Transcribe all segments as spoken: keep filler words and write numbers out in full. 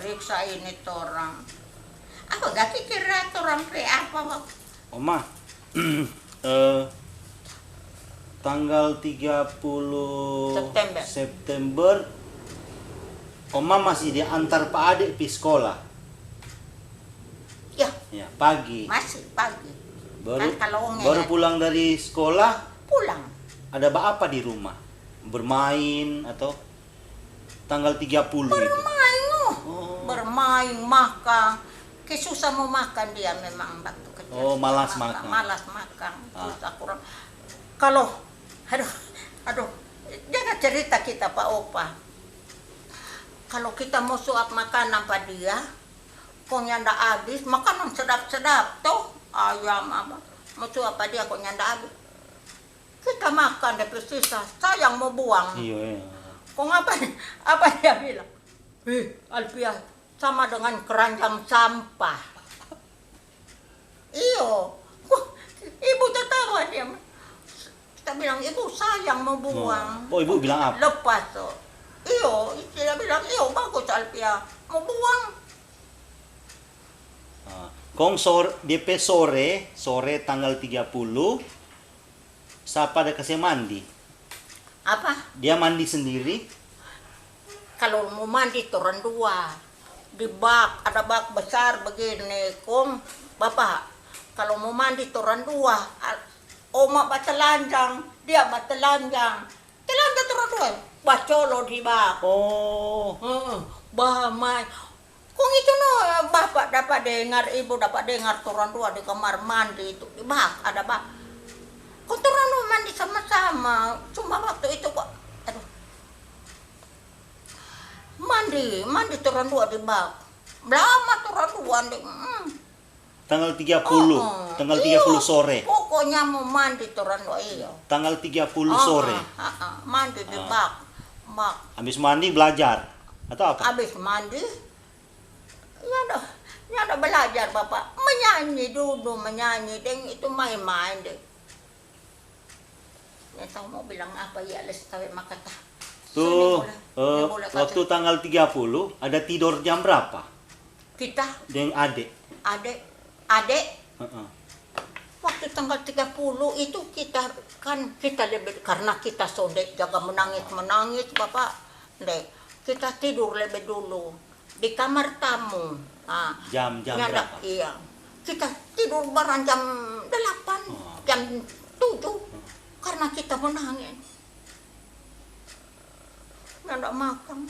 Riksa ini torang. Apa gaki kira torang pe apa, Bang? Oma, eh, tanggal tiga puluh September. September, Oma masih diantar pa ade pi skola? Ya. Ya, pagi. Masih pagi. Baru, kan kalau baru pulang dari skola, pulang. Ada ba apa di rumah? Bermain atau? Tanggal tiga puluh itu. Bermain, oh. Oh. Bermain, makan. Ke susah mo makan dia memang waktu kecil. Oh, malas makan. Malas makan. Ah. Susah kurang. Kalau, aduh, aduh, jaga cerita kita pa opa. Kalau kita mo suap makanan pa dia, kong nyanda abis, makanan sedap-sedap to, ayam apa, mo suap pa dia kong nyanda abis. Kita makan depe sisa, sayang mo buang. Iyo, iyo. Kong apa, apa dia bilang? "Eh, Alpia, sama dengan keranjang sampah." Iyo. Wah, ibu tatawa dia. Kita bilang, "Ibu, sayang mo buang." Oh, ibu bilang apa? Lepas to. Iyo, dia bilang, "Iyo, bagus, Alpia. Mo buang." Ah, kong sor-, depe sore, sore tanggal tiga puluh, sapa ada kase mandi? Apa? Dia mandi sendiri? Kalau mo mandi torang dua, di bak, ada bak besar begini, kong bapa, kalau mo mandi torang dua, al-, oma batelanjang, dia batelanjang, telanjang torang dua, bacolo di bak. Oh. Heeh, ba mai. Kong itu no, bapa dapa dengar, ibu dapa dengar, torang dua di kamar mandi itu, di bak, ada bak. Kong torang dua mandi sama-sama, cuma waktu itu kong, aduh. Mandi, mandi torang dua di bak. Lama torang dua di, mm. Tanggal tiga puluh, oh, oh, tanggal tiga puluh sore. Pokoknya mo mandi torang dua, iyo. Tanggal tiga puluh sore. Ah, ah, mandi di bak, bak. Abis mandi belajar atau apa? Abis mandi, nyanda, nyanda belajar, bapa. Menyanyi dulu, menyanyi, deng itu main-main deng. Nyanda tau mo bilang apa, ya, les tawe makata. Tuh, eh, waktu tanggal tiga puluh, ada tidor jam berapa? Kita? Deng ade. Ade, ade. Heeh. Waktu tanggal tiga puluh itu kita, kan kita lebe, karna kita sonde jaga menangis, menangis, bapa. Nde, kita tidur lebe dulu di kamar tamu. Ah, jam, jam berapa? Iya. Kita tidur barang jam delapan, oh, jam tujuh, oh, karna kita menangis. Nyanda makang.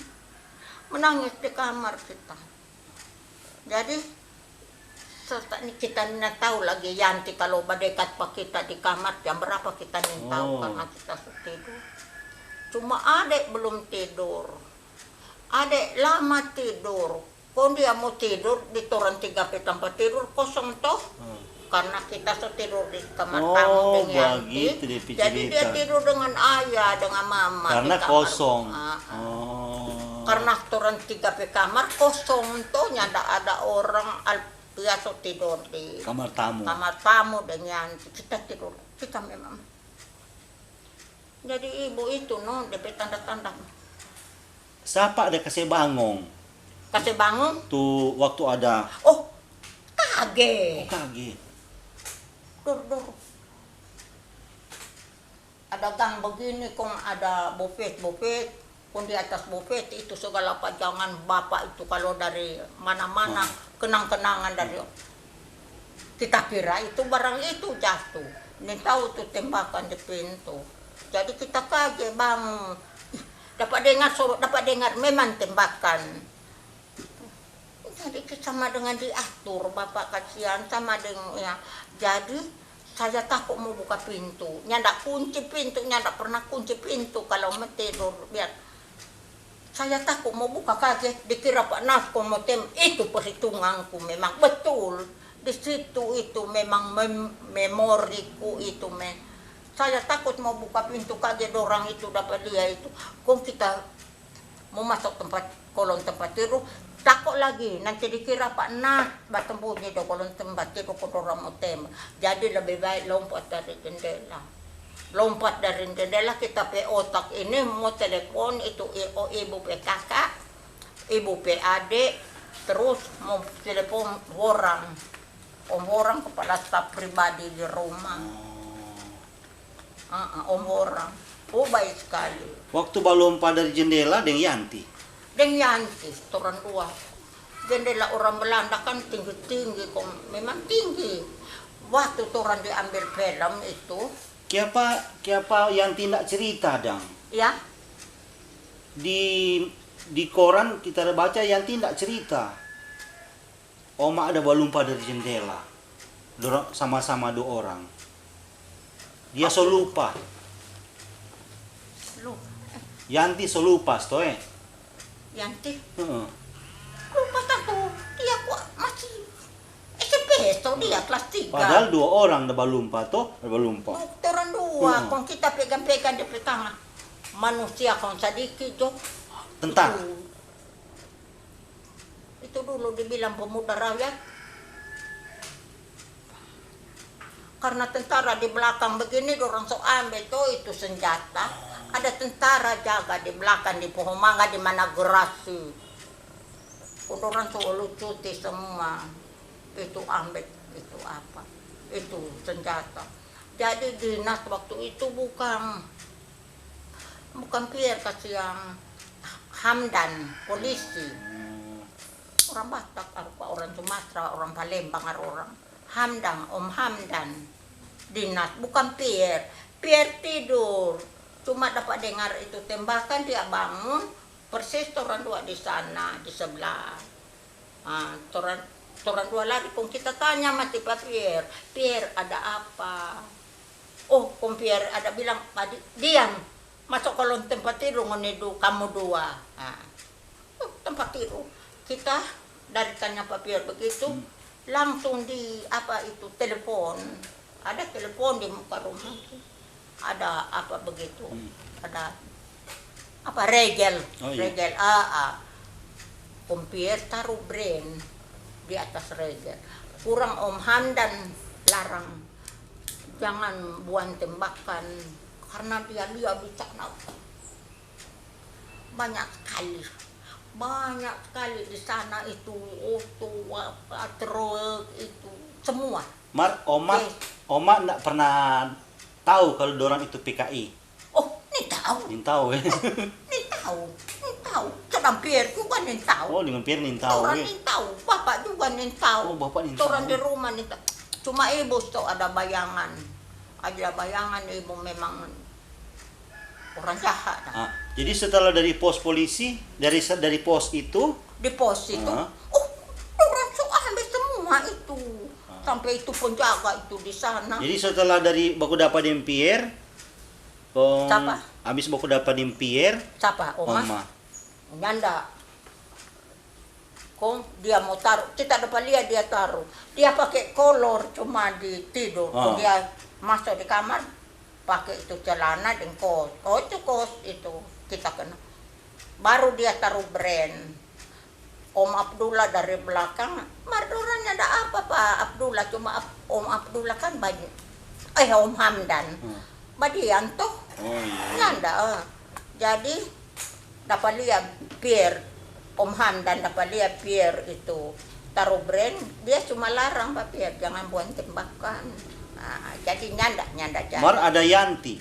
Menangis di kamar kita. Jadi, serta ni kita nda tau lagi Yanti kalu badekat pa kita di kamar jam berapa kita nintau, oh, karna kita su tidur. Cuma ade belum tidur. Ade lama tidur. Kong dia mo tidur di torang tiga pe tampa tidur kosong to. Hmm. Karna kita so tidur di kamar tamu deng Yanti. Oh, bagitu dia pe cerita. Jadi dia tidur dengan ayah, dengan mama di kamar. Karna kosong. Ah, ah. Oh. Karna torang tiga pe kamar kosong to, nyanda ada orang, Alpia so tidur di kamar tamu. Kamar tamu deng Yanti. Kita tidur, kita memang. Jadi ibu itu no, depe tanda-tanda. Sapa ada kase bangong? Kase bangong? Tu waktu ada. Oh, kage. Oh, kage. Dor, dor. Ada gang begini, kong ada bufet, bufet. Kong di atas bufet itu segala pajangan bapa itu kalu dari mana-mana, hmm, kenang-kenangan dari, hmm, kita kira itu barang itu jatuh. Nintau tu tembakan di pintu. Jadi kita kage bangun. Ih, dapa dengar so, dapa dengar memang tembakan. Jadi, sama dengan diatur, Bapak, kasihan sama deng, ya. Jadi, saya tako mo buka pintu. Nyanda kunci pintu, nyanda pernah kunci pintu kalu mo tidor, biar. Saya tako mo buka, kage dikira pa nas kong mo tem-, itu perhitunganku memang betul. Di situ itu memang mem-, memoriku itu me-, saya takut mo buka pintu, kage dorang itu dapa lia itu. Kong kita mo maso tempat, kolong tempat tidur, tako lagi, nanti dikira pa nas, basembunyi do kolong tempat tidur, kong dorang mo tembak. Jadi lebe bae lompat dari jendela. Lompat dari jendela, kita pe otak ini mo telepon itu i-, o, ibu pe kaka, ibu pe ade, Terus mo telepon orang. Om orang kepala staf pribadi di rumah. Oh. Ah, ah, om orang. Oh, baik sekali. Waktu balompa dari jendela deng Yanti? Deng Yanti, torang dua. Jendela orang Belanda kan tinggi-tinggi, kong memang tinggi. Waktu torang diambil film itu. Kiapa, kiapa Yanti ndak cerita, dang? Ya. Di, di koran kita ada baca Yanti ndak cerita. Oma ada balumpa dari jendela. Dorang sama-sama dua orang. Dia so lupa. Lupa. Yanti so lupa, sto, eh. Yanti? Heeh. Lupa tantu. Dia kwa masih S M P, sto, dia kelas tiga. Padahal dua orang da balumpa, to? Da balumpa. Oh, torang dua, heeh, kong kita pegang-pegang dia pe tangan. Manusia kong sadiki jo. Tentara. Itu. Itu dulu dibilang pemuda rakyat. Karna tentara di blakang begini, dorang so ambe to itu senjata. Ada tentara jaga di blakang di pohong mangga di mana gerasi. Kong dorang so lucuti semua. Itu ambe, itu apa, itu senjata. Jadi dinas waktu itu bukang, bukang Pierre, kasiang, Hamdan, polisi. Hmm. Orang Batak, arupa orang Sumatera, orang Palembang, ada orang Hamdan, Om Hamdan. Dinas, bukang Pierre. Pierre tidur. Cuma dapa dengar itu tembakan, dia bangun. Persis torang dua di sana, di sebelah. Ah, torang, torang dua lari, kong kita tanya mati pa Pierre, "Pierre, ada apa?" Oh, kong Pierre ada bilang, "Adi, diam, maso kolong tempat tidur ngoni du-, kamu dua." Ah, oh, tempat tidur. Kita dari tanya pa Pierre begitu, hmm, langsung di, apa itu, telepon. Ada telepon di muka rumah tu. Ada apa begitu? Hmm. Ada apa, regel? Oh, iya. Regel, ah, ah. Kong Pierre taru brand di atas regel. Kurang Om Hamdan larang, jangan buang tembakan, karna dia lia di sana. Banyak skali, banyak skali di sana itu, oto, apa, truk itu, semua. Mar, oma, eh, oma ndak pernah tau kalu dorang itu P K I? Oh, nintau. Nintau, eh? Nintau, nintau. Sedang Pierre juga nintau. Oh, dengan Pierre nintau, eh? Torang nintau, bapak juga nintau. Oh, bapak nintau. Torang di rumah nintau. Cuma ibu sto ada bayangan. Ada bayangan ibu memang orang jahat dah. Ah, jadi setelah dari pos polisi, dari se-, dari pos itu? Di pos itu, ah, oh, orang so ambe semua itu. Ah. Sampe itu penjaga itu di sana. Jadi setelah dari baku dapa deng Pierre, kong, sapa? Abis baku dapa deng Pierre, sapa? Oma? Oma. Nyanda. Kong dia mo taru, kita dapa lia dia taru. Dia pake kolor cuma di tidur. Ah. Kong dia maso di kamar, pake itu celana deng kos. Oh, itu kos itu kita kena. Baru dia taru brand. Om Abdullah dari blakang, mar dorang nyanda apa pa Abdullah, cuma Ab-, Om Abdullah kan banya-, eh, Om Hamdan. Hmm. Badiam to. Oh, iya, iya. Nyanda, eh. Jadi, dapa lia Pierre, Om Hamdan dapa lia Pierre itu taru brand, dia cuma larang pa Pierre, "Jangan buang tembakan." Ah, jadi nyanda, nyanda jadi. Mar ada Yanti.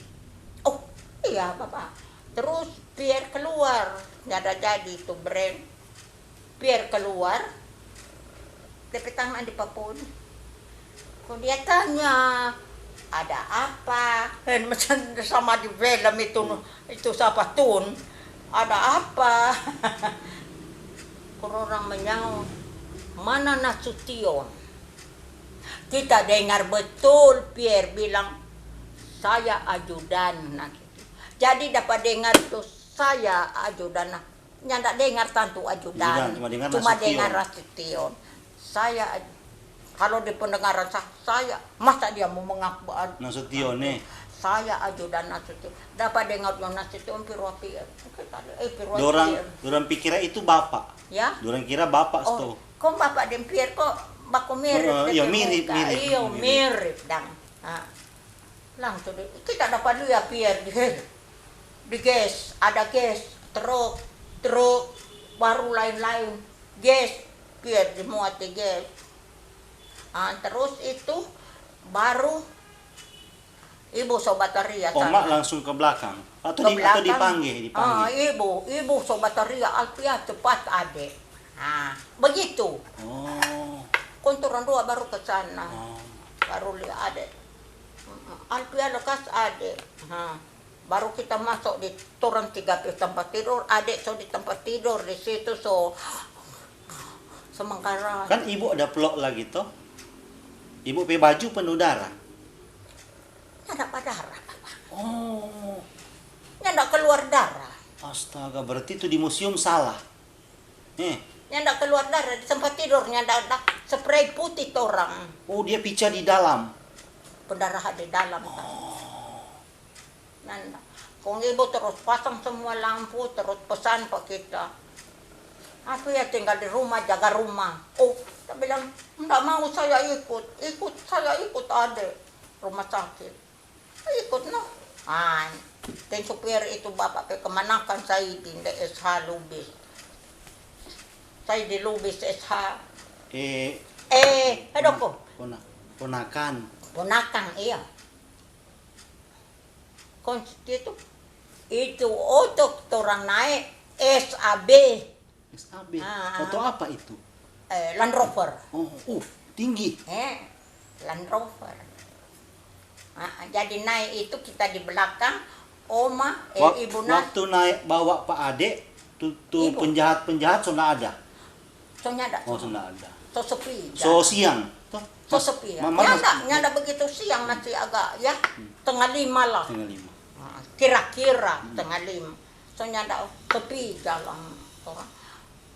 Oh, iya, Bapak. Terus Pierre keluar, nyanda jadi itu brand. Pierre keluar, de pe tangan di papon. Kong dia tanya, "Ada apa?" Kan macam sama di film itu, itu sapa, Tun. "Ada apa?" Kong orang manyao, "Mana Nasution?" Kita dengar betul Pierre bilang, "Saya ajudan." Nah, gitu. Jadi dapa dengar tu, "Saya ajudan." Nah, nyanda dengar tantu ajudan, cuma dengar Nasution. Cuma dengar Nasution. Saya aj-, kalo di pendengaran sa-, saya, masa dia mo mengaku aj-, Nasution, eh? Saya ajudan Nasution. Dapa dengar jo Nasution pi roti, eh, pi roti, eh. Dorang, dorang pikira itu bapak. Ya? Dorang kira bapak sto. Oh, kong bapak deng Pierre kok baku mirip, eh, de pe muka. Iyo, mirip, mirip, mirip. Iyo, mirip dang. Ah. Langsung di, kita dapa lia Pierre di, di gas, ada gas, truk, truk, baru lain-lain, gas, Pier di mua T G F. Ah, terus itu baru ibu so bataria sana. Oma langsung ke belakang? Atau di, atau dipanggil, dipanggil? Ah, ibu, ibu so bataria, "Alfia, cepat, ade." Ah, begitu. Oh. Kong torang dua baru ke sana. Oh. Baru lia ade. Mm-mm. "Alfia, lekas, ade." Ha. Baru kita maso di torang tiga pe tampa tidor, ade so di tampa tidor di situ, so semengkarang. Kan ibu ada pelok lagi to? Ibu pe baju penuh darah. Nyanda badarah, Papa. Oh. Nyanda keluar darah. Astaga, berarti itu di museum salah. Eh. Nyanda keluar darah, di tempat tidor nyanda ada, spray putih torang. Oh, dia pica di dalam. Pendarahan di dalam. Oh. Nanda. Kong ibu terus pasang semua lampu, terus pesan pa kita. Aku ya tinggal di rumah, jaga rumah. Oh, ta bilang, "Nda mau saya ikut, ikut, saya ikut ade rumah sakit." Ikut no. Ah, deng supir itu bapak pe kemanakan Saidi, nde S H Lubis. Saidi Lubis S H. Eh, eh, aduh, ko. Pona-, ponakan. Ponakan, iya. Kong itu, itu oto torang nae S A B. S A B. Ah. Oto apa itu? Eh, Land Rover. Oh, uh, tinggi. Eh, Land Rover. Ah, jadi nae itu kita di belakang, oma, eh, wak-, ibu na- waktu nae bawa pa ade, tu, tu penjahat-penjahat so nda ada? So nyanda. Oh, so nda ada. So sepi, so siang, toh? So sepi, ya. Ma-, ma-, nyanda, nyanda begitu siang, masih agak, ya, tengah lima lah. Tengah lima. Ah, kira-kira tengah lima. So nyanda, oh, sepi jalan, toh.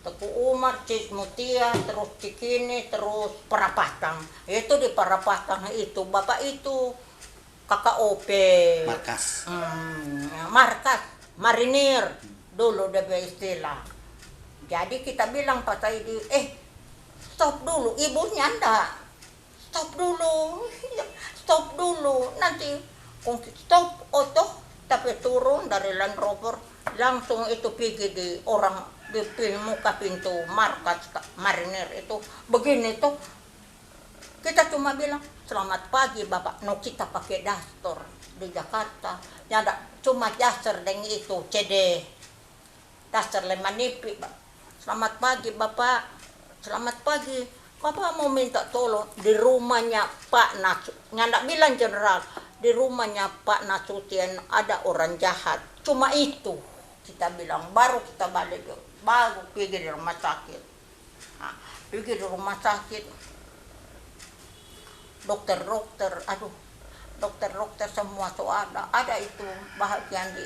Teku Umar, Cis Mutia, terus Cikini, terus Perapatan. Itu di Perapatan itu, bapak itu, K K O P. Markas. Hmm, markas marinir dulu dia pe istilah. Jadi kita bilang pa Saidi, "Eh, stop dulu, ibu nyanda. Stop dulu, stop dulu." Nanti kong stop oto, tapi turun dari Land Rover, langsung itu pigi di orang di pin-, muka pintu markas ka-, marinir itu. Begini to, kita cuma bilang, "Selamat pagi, Bapak." No kita pake daster di Jakarta. Nyanda, cuma daster deng itu, C D. Daster lei manipi, ba-, "Selamat pagi, Bapak. Selamat pagi. Bapak mau minta tolong di rumahnya Pak Nasu." Nyanda bilang jenderal, "Di rumahnya Pak Nasution ada orang jahat." Cuma itu kita bilang, baru kita bale jo, baru pigi di rumah sakit. Ah, pigi di rumah sakit, dokter-dokter, aduh, dokter-dokter semua so ada. Ada itu bahagian di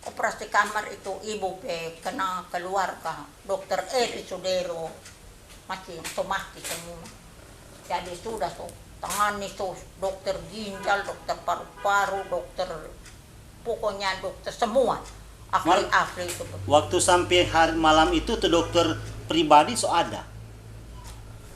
operasi kamar itu, ibu pe kena keluarga, dokter Eri Sudero, mati, so mati semua. Jadi sudah so, tangani so, dokter ginjal, dokter paru-paru, dokter, pokoknya dokter semua, ahli-ahli itu. Mar-, waktu sampe hari, malam itu tu dokter pribadi so ada?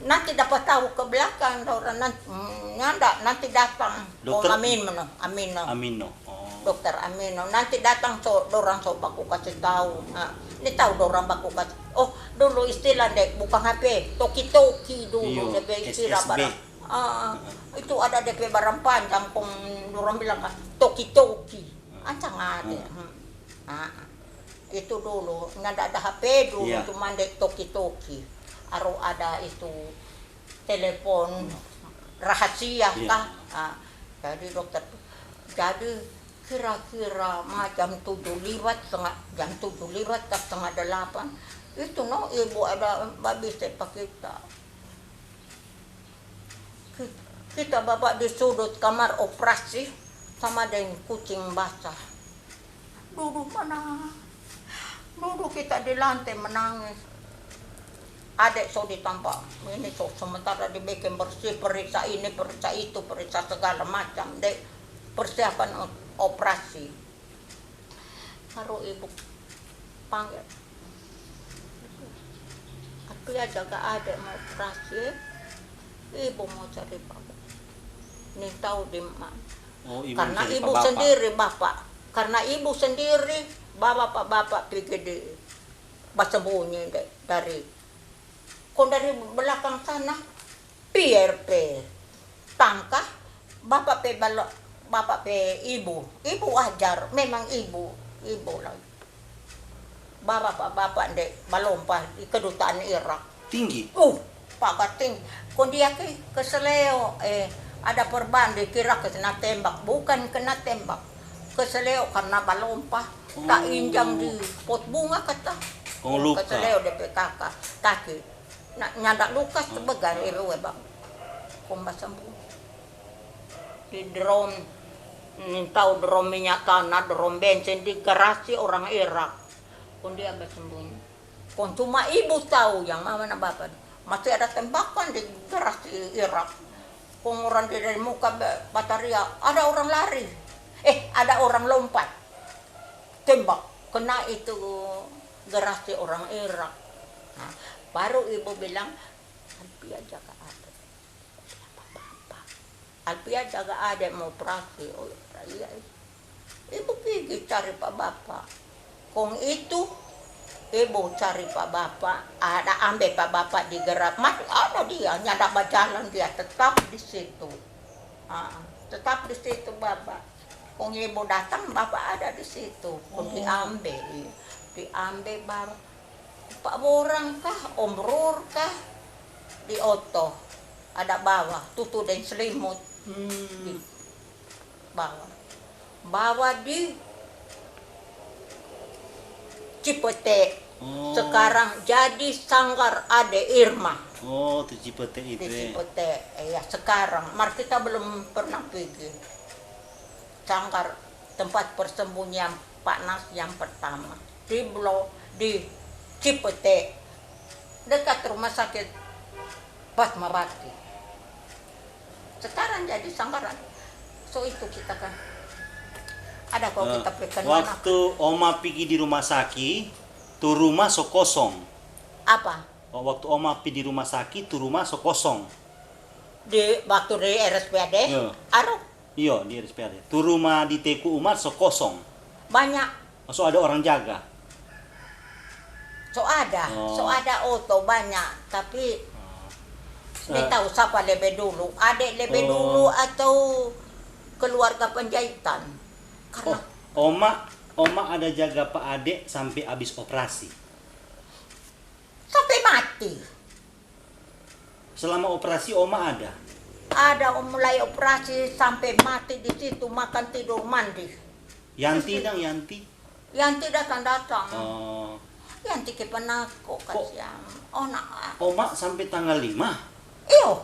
Nanti dapa tau ke belakang, dorang nan-, mm, nyanda, nanti datang. Dokter Amino, Amino. Amino. Oh. Dokter Amino. Nanti datang so, dorang so baku kase tau. Nah, ni tau dorang baku kase. Oh, dulu istilah de, bukang H P, toki-toki dulu, iyo, de pe istilah S S B. Barang. Ah, itu ada de pe barang panjang, kong dorang bilang ka, toki-toki. Ancang ada. Hmm. Ah, itu dulu, nyanda ada H P dulu, iya, cuma de toki-toki. Baru ada itu telepon rahasia, iya, ka. Ah, jadi dokter, jadi kira-kira ma jam tujuh liwat, setengah, jam tujuh liwat ka setengah delapan, itu no ibu ada babise pa kita. Ki-, kita baba di sudut kamar operasi sama deng kucing basah. Dudu mana? Dudu kita di lante menangis. Ade so di tampa ini so, sementara dibikin bersih, periksa ini, periksa itu, periksa segala macam, de, persiapan o-, operasi. Baru ibu panggil, "Alfia, jaga ade mo operasi, ibu mo cari bapa." Ni tau di mana. Oh, ibu mo cari bapa. Karena ibu sendiri, bapa. Karena ibu sendiri, bapa, bapa pigi di basembunyi de, dari Kong dari belakang sana, Pierre pe tangka, bapa pe balo-, bapa pe ibu. Ibu wajar, memang ibu, ibu lagi. Bapa, bapa nde balompa di kedutaan Irak. Tinggi? Uh, pagar tinggi. Kong dia ke, keseleo, eh, ada perban di kira kena tembak. Bukan kena tembak. Keseleo karena balompa. Oh. Tainjang di pot bunga kata. Oh, luka. Keseleo depe kaka, kaki. Na, nyanda luka tu begal, eh, we bang. Kong basambung. Di drom, nintau drom minyak tanah, drom bensin, di garasi orang Irak. Kong dia basambung. Kong cuma ibu tau, yang mama na bapa. Masih ada tembakan di garasi Irak. Kong orang di, dari muka ba-, bataria, ada orang lari. Eh, ada orang lompat. Tembak, kena itu garasi orang Irak. Nah, baru ibu bilang, "Alpia jaga ade." Alpia jaga ade mo operasi. Oh, iya, iya. Ibu pigi cari pa bapa. Kong itu, ibu cari pa bapa, ada ambe pa bapa di gerak. Masih ada dia, nyanda bajalan dia, tetap di situ. Ah, tetap di situ bapa. Kong ibu datang, bapa ada di situ. Kong diambe, iya. Diambe baru. Pa borang kah, Om Rur kah, di oto, ada bawa, tutu deng selimut. Hmm. Di bawa. Bawa di Cipete. Oh. Sekarang jadi Sanggar Ade Irma. Oh, di Cipete itu. Di Cipete, iya, sekarang. Mar kita belum pernah pigi. Sanggar tempat persembunyian Pak Nas yang pertama. Di Blo-, di Cipete, dekat rumah sakit Fatmawati. Sekarang jadi Sanggar Ade. So itu kita kan. Ada kok. Eh, kita perkenalan. Waktu oma pigi di rumah saki, tu rumah so kosong. Apa? Oh, waktu oma pi di rumah saki, tu rumah so kosong. Di, waktu di R S P A D? Iya. Aru? Iyo, di R S P A D. Tu rumah di Teku Umar so kosong. Banyak. So ada orang jaga? So ada, oh, so ada oto banyak, tapi oh, nda tahu sapa lebe dulu. Ade lebe dulu atau keluarga Panjaitan. Karena oh, oma, oma ada jaga pa ade sampe abis operasi? Sampe mati. Selama operasi oma ada? Ada, om, mulai operasi sampe mati di situ, makan, tidur, mandi. Yanti dang, Yanti? Yanti datang-datang. Oh. Yanti ke penako, kasiang. Oh, nak. Oma sampe tanggal lima? Iyo.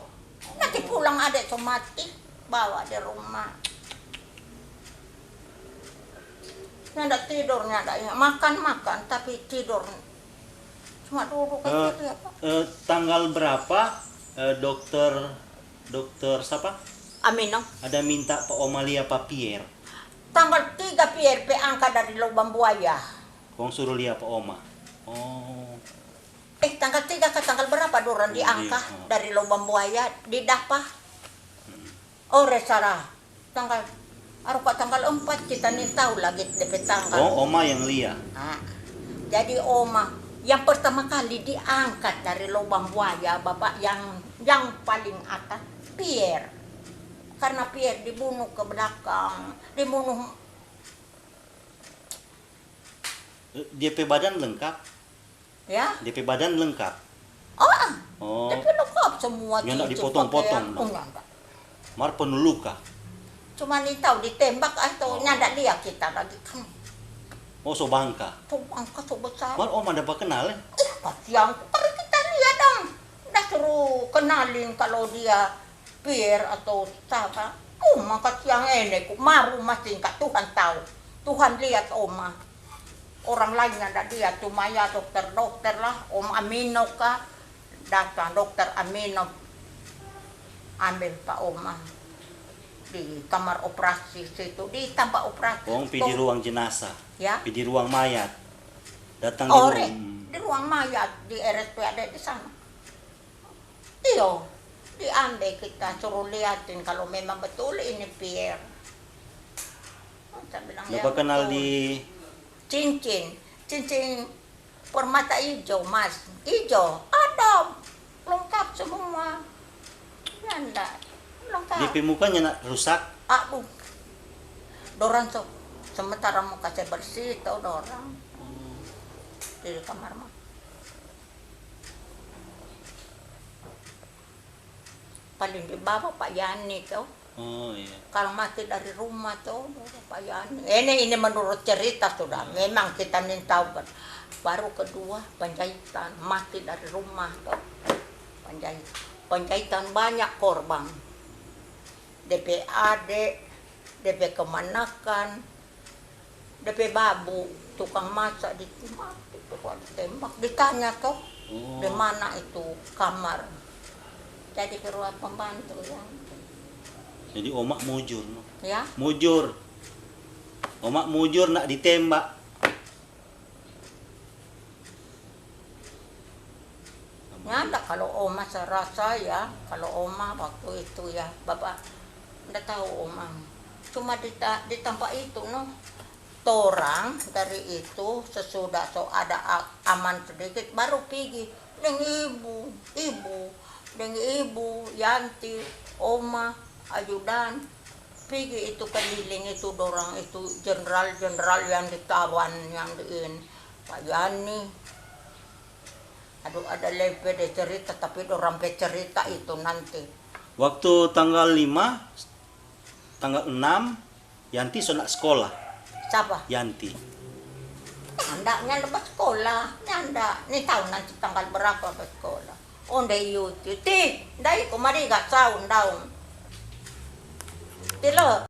Nanti pulang ade so mati, bawa di rumah. Nyanda tidur, nyanda, ya, makan, makan, tapi tidur. Cuma duduk aja dia, Pak. Eh, tanggal berapa, eh, dokter, dokter siapa? Amino. Ada minta pa oma lia pa Pierre. Tanggal tiga Pierre pe angka dari lobang buaya. Kong suruh lia pa oma. Oh. Eh, tanggal tiga ka tanggal berapa dorang diangka dari lobang buaya di dapa? Ore sara, tanggal, aru ka tanggal empat kita ni tau lagi depe tanggal. Oh, oma yang lia. Ah, jadi oma yang pertama kali diangkat dari lobang buaya, bapak yang, yang paling atas, Pierre. Karena Pierre dibunuh ke belakang, dibunuh. Dia pe badan lengkap? Ya. Dia pe badan lengkap? Oh, ah. Oh. Dia pe lengkap semua. Nyanda cincin, dipotong-potong, pakean. Oh, nyanda. Mar penuh luka. Cuma ni tau ditembak atau nyanda lia kita lagi kan. Oh, so bangka. So bangka, so besar. Mar oma ada bakenal, eh? Ih, kasiang. Tadi kita lia dong. Nda suruh kenalin kalau dia Pierre atau sapa, oh, maka siang ini ku maru masing ka Tuhan tau. Tuhan liat oma. Orang lain nyanda liat, cuma ya dokter-dokter lah, Om Amino ka, datang dokter Amino ambe pa oma di kamar operasi situ, di tampa operasi. Kong pi di ruang jenazah. Ya. Pi di ruang mayat. Datang di ruang. Ore, di ruang mayat, di R S P A D di sana. Iyo, diambe kita suruh liatin kalau memang betul ini Pierre. Saya bilang, ya, betul. Cincin, cincin permata ijo, mas. Ijo, ada. Semua. Nyanda. Ulang tahun. Depe mukanya nak rusak? Abu. Dorang so sementara mo kase bersih to dorang. Hmm. Di kamar mah. Paling di bawah Pak Yani to. Oh, iya. Kalau mati dari rumah to, Pak Yani. Ini, ini menurut cerita sudah. Hmm. Memang kita nin tahu kan. Baru kedua Panjaitan, mati dari rumah to. Panjai-, Panjaitan banyak korban. Depe ade, depe kemanakan, depe babu, tukang masak di, mati tu kalo ditembak. Ditanya to, oh, di mana itu kamar. Jadi ke ruang pembantu ya. Jadi oma mujur, no? Ya. Mujur. Oma mujur nak ditembak. Nyanda, kalau oma serasa ya, kalau oma waktu itu ya, bapak nda tahu oma. Cuma di ta-, di tampa itu, no. Torang dari itu, sesudah so ada a-, aman sedikit, baru pigi deng ibu, ibu, deng ibu, Yanti, oma, ajudan, pigi itu keliling itu, dorang itu jenderal-jenderal yang ditawan, yang di ini, Pak Yani. Aduh, ada lebe de cerita, tapi dorang pe cerita itu nanti. Waktu tanggal lima, tanggal enam, Yanti so nak skola. Sapa? Yanti. Nyanda, nyanda baskola, nyanda. Ni tau nanti tanggal berapa baskola. Onde iyo ti, ti, ndai ko mari ga saun daun. Ti lo,